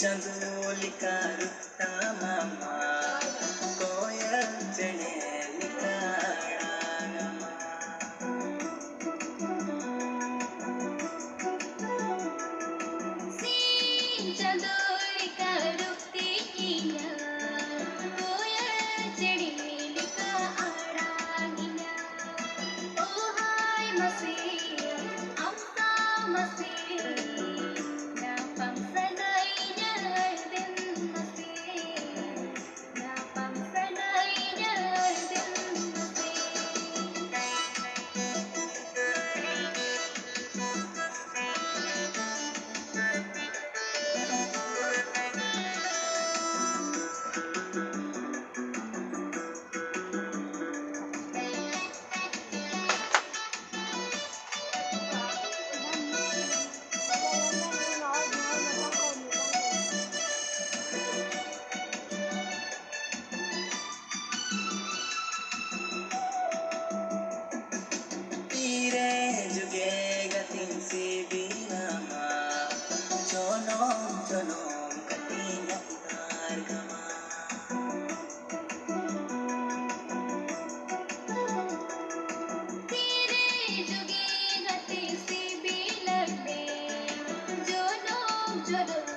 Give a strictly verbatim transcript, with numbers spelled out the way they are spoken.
ᱪᱟᱸᱫᱚ ᱞᱮᱠᱟ ᱨᱩᱯ ᱛᱟᱢ ᱟᱢᱟᱜ, ᱠᱚᱭᱮᱞ ᱪᱮᱬᱮ ᱞᱮᱠᱟ ᱟᱲᱟᱝ ᱟᱢᱟᱜ᱾ ᱥᱤᱧ ᱪᱟᱸᱫᱚ ᱞᱮᱠᱟ ᱨᱩᱯ ᱛᱤᱧ ᱤᱧᱟᱹᱜ, ᱠᱚᱭᱮᱞ ᱪᱮᱬᱮ ᱞᱮᱠᱟ ᱟᱲᱟᱝ ᱤᱧᱟᱹᱜ᱾ ᱳ ᱦᱟᱭ ᱢᱟᱥᱮ, ᱟᱢ ᱥᱟᱶ ᱢᱟᱥᱮ, ᱧᱟᱯᱟᱢ ᱥᱟᱱᱟᱭᱤᱧᱟ ᱟᱨ ᱫᱤᱱ ᱢᱟᱥᱮ, ᱧᱟᱯᱟᱢ ᱥᱟᱱᱟᱭᱤᱧᱟ ᱟᱨ ᱫᱤᱱ ᱢᱟᱥᱮ᱾ ᱛᱤᱨᱮ ᱡᱩᱜᱮ ᱜᱟᱛᱮᱧ ᱥᱤᱵᱤᱞᱟᱢᱟ, ᱡᱚᱱᱚᱢ ᱡᱚᱱᱚᱢ ᱜᱟᱛᱮᱧ ᱟᱯᱱᱟᱨ ᱠᱟᱢᱟ᱾ ᱛᱤᱨᱮ ᱡᱩᱜᱮ ᱜᱟᱛᱮᱧ ᱥᱤᱵᱤᱞᱟᱢᱮ, ᱡᱚᱱᱚᱢ ᱡᱚᱱᱚᱢ